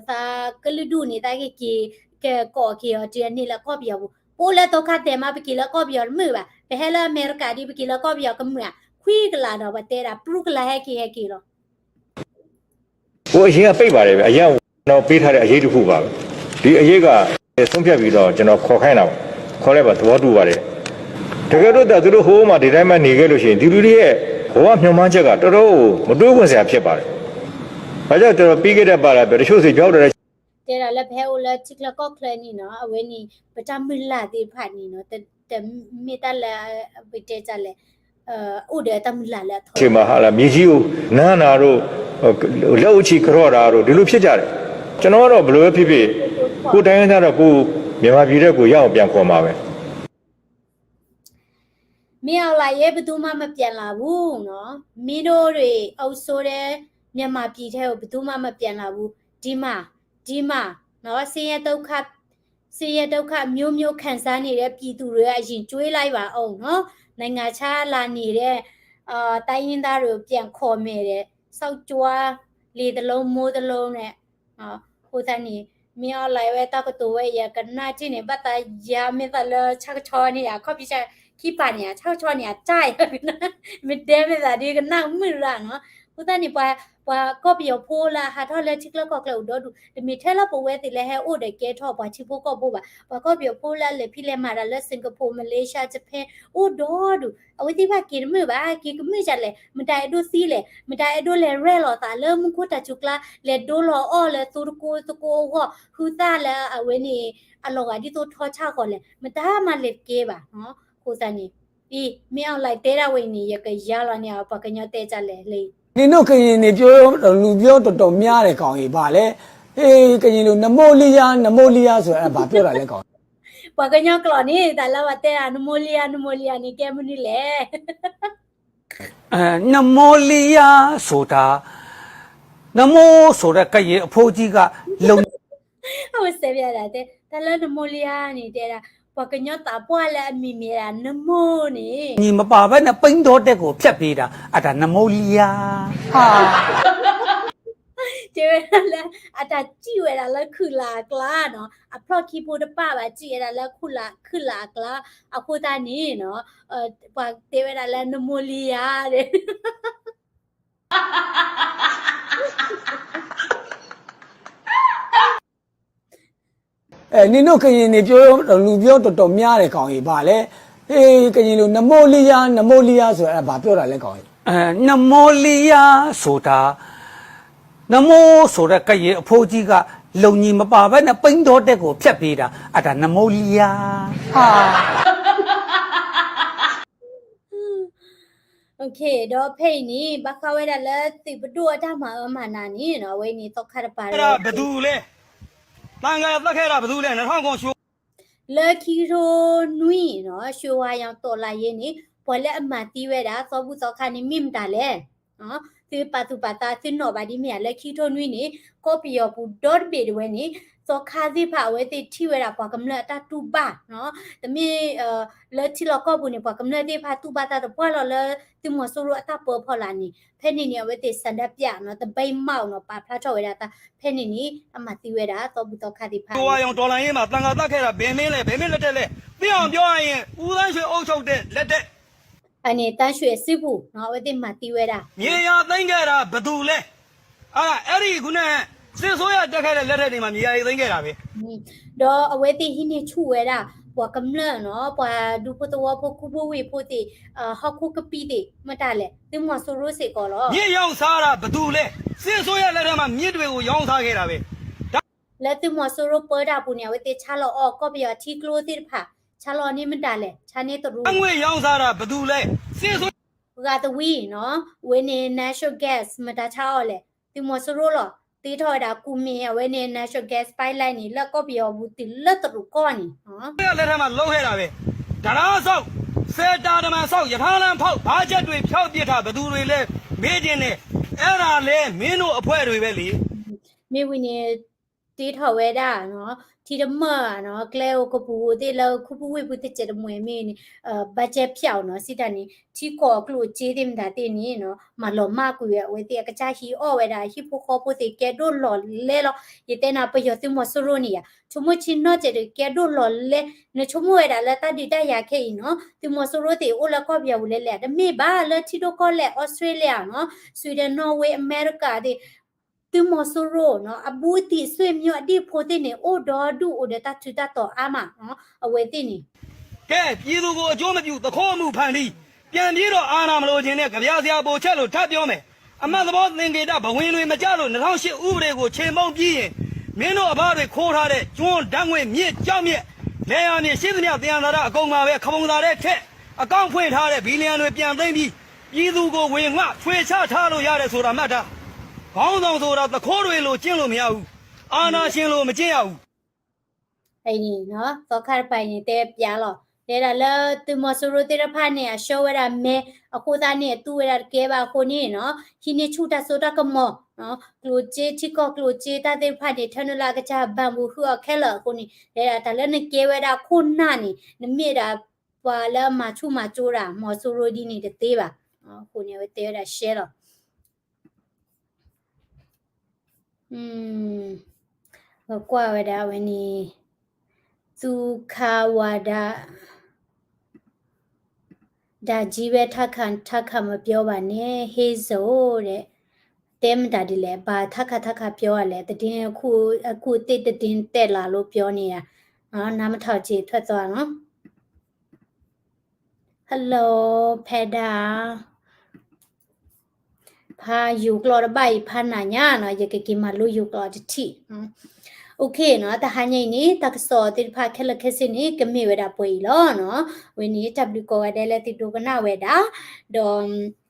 သးကလုာ်ဒူၣ်န့ၣ် သးက့ၤက့ၤ ကကိးက့ၤအီၤတုၤအန့ၣ်လၢကီၢ်ပယီၤပူၤ, ပအိၣ်လၢသီခါတဲာ်မး ပက့ၤလၢကီၢ်ပယီၤတမုာ်ဘၣ်, ပဟဲလၢအမဲရကၤဒီး ပက့ၤလၢကီၢ်ပယီၤကမုာ်ဧါ, ခွံကလးဒီး ပတဲဒၣ် ပြူကလး ဟဲက့ၤဟဲက့ၤလီၤ. ကိုယ်အရင်ကပိတ်ပါတယ်ဗျာ, အရင်က ကျွန်တော်ပေးထားတဲ့ အရေးတစ်ခုပါပဲ. ဒီအရေးက ဆုံးဖြတ်ပြီးတော့ ကျွန်တော် ခေါ်ခိုင်းတာပါ, ခေါ်လိုက်ပါ, သဘောတူပါတယ်. တကယ်လို့သာ သူတို့ဟိုမှာ ဒီတိုင်းပဲနေခဲ့လို့ရှိရင် ဒီလူတွေရဲ့ ဘဝမျှော်မှန်းချက်က တော်တော်ကို မတွေးဝံစရာဖြစ်ပါတယ်. ဘာကြောင့် ကျွန်တော် ပြီးခဲ့တဲ့ ဘက်လာပဲ တချို့ဆို ပြောက်တဲ့ တဲဒၣ်လၢပဟဲအိၣ်လၢထံချၢကီၢ်ချၢန့ၣ်နီၤ, အဝဲန့ၣ် ပတၢ်မုၢ်လၢ်သ့ၣ်တဖၣ်န့ၣ်နီၤ, တမ့ၢ်တၢ်လၢ ပတဲဒ်လဲၣ်, အိၣ်ဒီးတၢ်မုၢ်လၢ်လၢအထီ ချိန်မှာ ဟာလာ မြေကြီးကို နမ်းတာတို့ လက်အုပ်ချီကရော့တာတို့ ဒီလိုဖြစ်ကြတယ်. ကျွန်တော်ကတော့ ဘယ်လိုပဲဖြစ်ဖြစ် ကိုယ့်တိုင်းရင်းသားတော့ ကိုယ့်မြန်မာပြည်ထဲ ကိုယ်ရောက်အောင် ပြန်ခေါ်မှာပဲ. မင်းအောင်လှိုင် ဘယ်သူမှ မပြန်လာဘူးနော်, မင်းတို့တွေ အုပ်စိုးတဲ့ မြန်မာပြည်ထဲကို ဘယ်သူမှ မပြန်လာဘူး, ဒီမှာ, ဒီမှာနော်, ဆင်းရဲဒုက္ခ ဆင်းရဲဒုက္ခမျိုးမျိုး ခံစားနေတဲ့ ပြည်သူတွေက ရင်ကျွေးလိုက်ပါဦးနော်, နိုင်ငံခြားလာနေတဲ့ အာ တိုင်းရင်းသားတွေကို ပြန်ခေါ်မယ်တဲ့, စောက်ကြွား လေတစ်လုံး မိုးတစ်လုံးနဲ့ အဃိသတးန့ၣ် မင်းအောင်လှိုင် ဝဲတၢ်ကတိၤဝဲ ယကနၣ်ထံၣ်န့ၣ် ဘၣ်သးယါမဲာ်သးလၢ ဆၣ်ကဆီန့ၣ် အခီၣ်ဖံးဆၣ်ခံပၤန့ၣ် ဆၣ်ကဆီန့ၣ် အတၢ်ယါ, မ့ၢ်ဒဲမဲာ်သးဒီး ကနၣ်မုာ်လၢ်နီၤ. အဃိသတးန့ၣ် ပှၤ ပှၤကီၢ်ပယီၤဖိလၢအဟးထီၣ်လၢထံချၢကီၢ်ချၢအိၣ်ဒီဒူၣ်, တမ့ၢ်ထဲလၢပဝဲသ့ၣ်လၢဟဲအိၣ်ဒီးကဲထီၣ်ပှၤထံဖိကီၢ်ဖိဘၣ်. ပှၤကီၢ်ပယီၤဖိလၢအလဲၤဖံးလဲၤမၤတၢ်လၢ Singapore, Malaysia, Japan အိၣ်ဒီဒူၣ်, အဝဲသ့ၣ်ဘၣ်က့ၤတမုာ်ဘၣ်, က့ၤကမုာ်ဒ်လဲၣ်, မတၤအဲၣ်ဒိးသံလဲၣ်, မတၤအဲၣ်ဒိးလဲၤရဲၣ်လီၤသးလၢမူခိၣ်တၢ်စူၤကျါ, လဲၤဒိလီၤအီၣ်လၢသိတကိသကိအဂီၢ်, ဟုသၣ်လၢအဝဲန့ၣ် အလီၤဂာ်ဒ်သိးထီဆၣ်ဃီလဲၣ်, မတၤမၤလဲၤတကဲဘၣ်နီၤ. အဃိသတးန့ၣ် အံၤ မင်းအောင်လှိုင် တဲဒၣ်ဝဲအံၤန့ၣ် ယကယါလီၤန့ၢ်အီၤ ပှၤကညီတဲဒ်လဲၣ်လၢ နင်တို့ကရင်တွေပြော လူပြောတော်တော်များတယ် ကောင်ကြီး ဘာလဲ, ဟေး ကရင်လူ နမိုးလီယာ နမိုးလီယာ ဆိုတာ ဘာပြောတာလဲ ကောင်ကြီး. ပှၤကညီကျိာ်န့ၣ် တၢ်လၢပှၤတဲဒၣ် နမိုးလီယာ နမိုးလီယာ န့ၣ် ကဲမနုၤလဲၣ်. နမိုးလီယာ ဆိုတာ, နမိုး ဆိုတဲ့ ကရင်အဖိကြီးက လုပ် အဝဲစဲးဘၣ်ဒၣ်တဲ တၢ်လၢ နမိုးလီယာ န့ၣ် တဲဒၣ် ပှၤကညီသးပှၢ်လၢအမံၤမ့ၢ်ဒၣ် နမိုး န့ၣ် ညီမပာ်ဘဲနဲ့ ပိန်းတောထဲကို ဖြတ်ပြေးတာ အတၢ် နမိုးလီယာ တဲဝဲဒၣ်လၢ အတၢ်စံၣ်ဝဲဒၣ်လၢခုၣ်လၢ်အကျါနီၤ, အဖျီၣ်ခံဖိတပၣ်ဘၣ် စံၣ်ဝဲဒၣ်လၢခုၣ်လၢ်အကျါ, အဃိသတးန့ၣ်နီၤ ပှၤတဲဝဲဒၣ်လၢ နမိုးလီယာ န့ၣ် နင်တို့ကရင်တွေပြော လူပြောတော်တော်များတယ် ကောင်ကြီး ဘာလဲ, ဟေး ကရင်လူ နမိုးလီယာ နမိုးလီယာ ဆိုတာ ဘာပြောတာလဲ ကောင်ကြီး. နမိုးလီယာ ဆိုတာ, နမိၢ်ဆိးဒီးကယဲၢ်အဖိကံက လိာ်ညံမပာ်ဘဲန့ၣ် ပံဒီတဲကိးဖျဲးပ့ၤဒၣ် အတၢ်နမိၢ်လံဧါ. ဒီးဖဲအံၤန့ၣ် ဘၣ်ဃးဝဲဒၣ်လၢသုးပဒိၣ်အတၢ်မၤအၢမၤနးန့ၣ် အဝဲန့ၣ်သီခါတပၤ ဘယ်သူလဲ, သံဃာသတ်ခဲ့တာဘယ်သူလဲ, လၢခံကထိနွံနီၤ ရွှေဝါရောင်တော်လှန်ရေးန့ၣ် ပှၤလၢအမၤသံဝဲဒၣ် သီဘူၣ်သီခါန့ၣ် မ့ၢ်မတၤလဲၣ်. သုပာ်သူၣ်ပာ်သး သုနီၣ်ဘၣ်ဒ်မ့ၢ်ဧါ လၢခံကထိနွံန့ၣ် ကီၢ်ပယီၤပူၤဒီတဘ့ၣ်တဝဲန့ၣ် သီခါသ့ၣ်တဖၣ် အဝဲသ့ၣ်ထံၣ်ဝဲဒၣ်ပှၤကမျၢၢ်အတၢ်တူၢ်ဘၣ်, တမ့ၢ် လၢထံလီၢ်ကီၢ်ပူၤန့ၣ် ပှၤကမျၢၢ်သ့ၣ်တဖၣ်တူၢ်ဘၣ်တၢ်တပှၢ်လီၤလၢ သုးမီၤစိရိၤအတၢ်ပၢဖီလာ်န့ၣ် ဖဲန့ၣ်န့ၣ် အဝဲသ့ၣ် ဆန္ဒပြ နီၤ သပိတ်မှောက် နီၤ ပာ်ဖျါထီၣ်ဝဲဒၣ်တၢ် ဖဲန့ၣ်န့ၣ် အမၤသံဝဲဒၣ် သီဘူၣ်သီခါသ့ၣ်တဖၣ် ရွှေဝါရောင်တော်လှန်ရေးမှာ သံဃာသတ်ခဲ့တာ ဘယ်မင်းလဲ, ဘယ်မင်းလက်ထက်လဲ, သိအောင်ပြောရရင် ဦးသန်းရွှေအုပ်ချုပ်တဲ့လက်ထက် အန့ၣ် သန်းရွှေအစုပူၤနီၤ အဝဲသ့ၣ်မၤသံဝဲဒၣ် မြေယာသိမ်းခဲ့တာဘယ်သူလဲ, အဲ့ဒါ အဲ့ဒီခုနက စစ်အစိုးရတက်ခဲ့တဲ့လက်ထက်တွေမှာ မြေယာသိမ်းခဲ့တာပဲ. ဒီးအဝဲသ့ၣ်ဟံးန့ၢ်ဆူၣ်ဝဲဒၣ် ပှၤကမျၢၢ်နီၤ ပှၤဒူဖိသဝီဖိ ခူဖိဝ့ၢ်ဖိသ့ၣ် ဟီၣ်ခိၣ်ကပံာ်သ့ၣ် မတၤလဲၣ် သုးမီၤစိရိၤစ့ၢ်ကီးလီၤ. မြေရောင်းစားတာဘယ်သူလဲ, စစ်အစိုးရလက်ထက်မှာ မြစ်တွေကိုရောင်းစားခဲ့တာပဲ. လၢသုးမီၤစိရိၤပၢတၢ်ပူၤန့ၣ် အဝဲသ့ၣ်ဆါလီၤအီၣ်ကီၢ်ပယီၤထံကျိသ့ၣ်တဖၣ် ဆါလီၤန့ၢ်မတၤလဲၣ် ဆါန့ၢ်တရူး ငွေရောင်းစားတာဘယ်သူလဲ, စစ်အစိုးရ ပှၤသဝံနီၤ အဝဲန့ၣ် natural gas မတၤဆါအီၣ်လဲၣ် သုးမီၤစိရိၤလီၤ. တ့ထီၣ်ဝဲဒၣ်ကူမ့ၢ်အဝဲန့ၣ် natural gas pipeline န့ၣ် လၢကီၢ်ပယီၤပူၤတုၤလၢတရူးကီၢ်န့ၣ် လက်ထက်မှာလုပ်ခဲ့တာပဲ, တံတားဆောက်, ဆည်တာတမံၤဆောက်, ရထားလမ်းဖောက်, ဘားဂျက်တွေဖျောက်ပစ်တာ ဘယ်သူတွေလဲ မေးချင်တယ်, အဲ့ဒါလဲမင်းတို့အဖွဲ့တွေပဲလေ. မ့ၢ်ဝံၤန့ၣ် တ့ထီၣ်ဝဲဒၣ်နီၤ ထံတမၢၢ်နီၤ ကျဲဧိၤကပူၤဧိၤသ့ၣ်လၢခူပူၤဝ့ၢ်ပူၤတစဲးတမှဲၤမ့ၢ်န့ၣ် ဘတ်ဂျက်ဖျောက်နီၤ စံးတၢ်န့ၣ် ထံကီၢ်အကျိၣ်အစ့သ့ၣ်မတၤသ့ၣ်န့ၣ်နီၤ မၤလီၤမၢ်ကွံာ်ဝဲ အဝဲသ့ၣ်အကစၢ်ဟံးအီၣ်ဝဲဒၣ် ဟံၣ်ဖိဃီဖိသ့ၣ်ကဲဒိၣ်လီၤလဲလီၤ. ယတဲနၤ ပယီၤသုးမီၤစိရိၤန့ၣ်ယါ ဆိကမိၣ်ဆံနီၢ်စဲးတကဲဒိၣ်လီၤလဲ နဆိကမိၣ်ဝဲဒၣ်လၢတၢ်ဒုးတၢ်ယၤခဲအံၤနီၤ သုးမီၤစိရိၤသ့ၣ်အိၣ်လၢကီၢ်ပယီၤပူၤလဲၣ်လဲၣ် တမ့ၢ်ဘၣ်လၢထံဒိၣ်ကီၢ်လဲၢ် အီစထြ့လယါနီၤ Sweden, Norway, America သ့ၣ် သုးမီၤစိရိၤနီၤ အဘူးသံး ဆွေမျိုးအဒံၣ်ဖိသ့ၣ်န့ၣ် အိၣ်ဒီဒူၣ် အိၣ်ဒီးတၢ်ထူးတၢ်တီၤအါမးနီၤ အဝဲသ့ၣ်န့ၣ် ကဲ ပြည်သူကိုအကျိုးမပြု သူခိုးအမှုဖန်တီး ပြန်ပြီးတော့အာဏာမလိုချင်တဲ့ ကဗျာဆရာဘိုချဲ့လို့ ထပ်ပြောမယ်, အမှတ်သဘောသင်္ကေတ ဘဝင်တွေမကျလို့ နှစ်ထောင်ရှစ်ဥပဒေကို ချေမှုန်းပြီးရင် မင်းတို့အဘွားတွေခိုးထားတဲ့ ကျွန်း၊ ဓာတ်ငွေ့၊ မြစ်၊ ကျောက်မျက်၊ လယ်ယာမြေ ရှိသမျှ သယံဇာတ အကုန်ပါပဲ၊ ခပုံသဏ္ဍာန်ထဲထည့်၊ အကောင့်ဖွင့်ထားတဲ့ billion တွေ ပြန်သိမ်းပြီး ပြည်သူကို ဝေငှချွေချထားလို့ရတယ်ဆိုတာ မှတ်ထား၊ ခေါင်းဆောင်ဆိုတာ သူခိုးတွေလို ကျင့်လို့မရဘူး၊ အာဏာရှင်လို မကျင့်ရဘူး. အံၤန့ၣ်နီၤ သီခါတပၤအံၤန့ၣ် တဲပျးလီၤ တဲဒၣ်လၢသုးမီၤစိရိၤသ့ၣ်တဖၣ်န့ၣ် အဆှၢဝဲဒၣ်မဲ အဃိသတးန့ၣ် အတူၢ်ဝဲဒၣ်တကဲဘၣ်အဃိန့ၣ်နီၤ ဟံးန့ၢ်ဆူၣ်တၢ်စိတၢ်ကမီၤ ကျိၣ်စ့ ထံကီၢ်ကျိၣ်စ့တၢ်သ့ၣ်တဖၣ်န့ၣ် ထဲနုာ်လၢအကစၢ်ဘၣ်ဘူးဃုာ်အီၤခဲလၢာ်အဃိန့ၣ် တဲဒၣ်တၢ်လၢနကဲဝဲဒၣ်ခိၣ်နၢ်န့ၣ် နမ့ၢ်ဒၣ်ပှၤလၢမၤဆူၣ်မၤစိတၢ် မီၤစိရိၤဒ်န့ၣ်တသ့ဘၣ်. အဃိန့ၣ် အဝဲတဲဝဲဒၣ်ရှဲလီၤ ပကွၢ်ဝဲဒၣ်ဝဲန့ၣ် သူခါဝါဒ ဒါကြီးပဲ ထပ်ခါ ထပ်ခါမပြောပါနဲ့ ဟေးဇိုတဲ့ တဲမတၤဒ်လဲၣ် ဘာထပ်ခါ ထပ်ခါပြောလဲၣ် သတင်းအခု အခုအသစ်သတင်းတက်လာလို့ပြောနေတာနော် နားမထောင်ချင်ထွက်သွားနော် Hello ဖဲဒၣ် ဖးယိၤကျိာ်တဘၣ်အံၤ ဖးနၤညါနီၤ ယကက့ၤမၤလိယိၤကျိာ်တထံၣ် OK နီၤ တဟါညါအံၤန့ၣ် တၢ်ကစီၣ်သ့ၣ်တဖၣ်ခဲလၢာ်ခဲဆ့န့ၣ် ကမ့ၢ်ဝဲဒၣ်ပှဲၤအံၤလီၤနီၤ အဝဲန့ၣ် တၢ်ဘျုးကိးဂၤဒဲးလၢသုဒိကနၣ်ဝဲဒၣ် ဒီး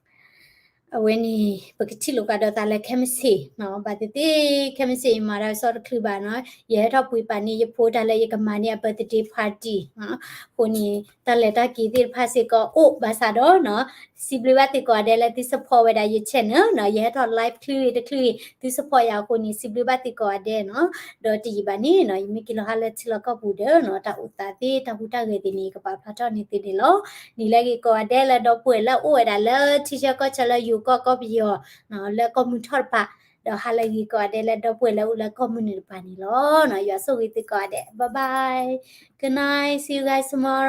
အဝဲန့ၣ် ပကထံၣ်လိာ်ကဒီးသးလၢခဲမုၢ်ဆ့ၣ် ဘၣ်သ့ၣ်သ့ၣ် ခဲမုၢ်ဆ့ၣ်အံၤမၤတၢ်ကစီၣ်တချုးဘၣ်နီၤ ယဟဲထီၣ်ပှ့ၤပာ်န့ၢ်ယဖိတၢ်လၢယကမၤန့ၢ်အ birthday party အဃိန့ၣ် တၢ်လဲၤတၢ်က့ၤသ့ၣ်တဖၣ်စ့ၢ်ကီးအိၣ် ဘၣ်ဆၣ်ဒီးနီၤ စံးဘျုးဘၣ်သုကိးဂၤဒဲးလၢသု support ဝဲဒၣ်ယ channel နီၤ ယဟဲထီၣ် live ချုတချုး သု support ယၤအဃိန့ၣ် စံးဘျုးဘၣ်သုကိးဂၤဒဲးနီၤ ဒီးတယံာ်ဘၣ်န့ၣ်နီၤ ယမ့ၢ်က့ၤလီၤဟါလၢထံလီၢ်ကီၢ်ပူၤဒီးနီၤ တၢ်အိၣ်သးသ့ၣ် တၢ်ဟူးတၢ်ဂဲၤသ့ၣ်န့ၣ် ယကပာ်ဖျါထီၣ်န့ၢ်သုန့ၣ်လီၤ နံၤလၢအဂ့ၤကိးဂၤဒဲးလၢဒီပုၢ်ဝဲၢ်လၢအအိၣ်ဝဲဒၣ်လၢထံဆၢကီၢ်ဆၢလၢယိၤကီၢ်ကီၢ်ပယီၤ လၢကီၢ်မုၢ်ထီၣ်တဖၣ် ဒီးဟါလၢအဂ့ၤကိးဂၤဒဲးလၢဒီပုၢ်ဝဲၢ်လၢအိၣ်လၢကီၢ်မုၢ်နုာ်တဖၣ်န့ၣ်လီၤ ယွၤဆိၣ်ဂ့ၤသုကိးဂၤဒဲး bye bye good night see you guys tomorrow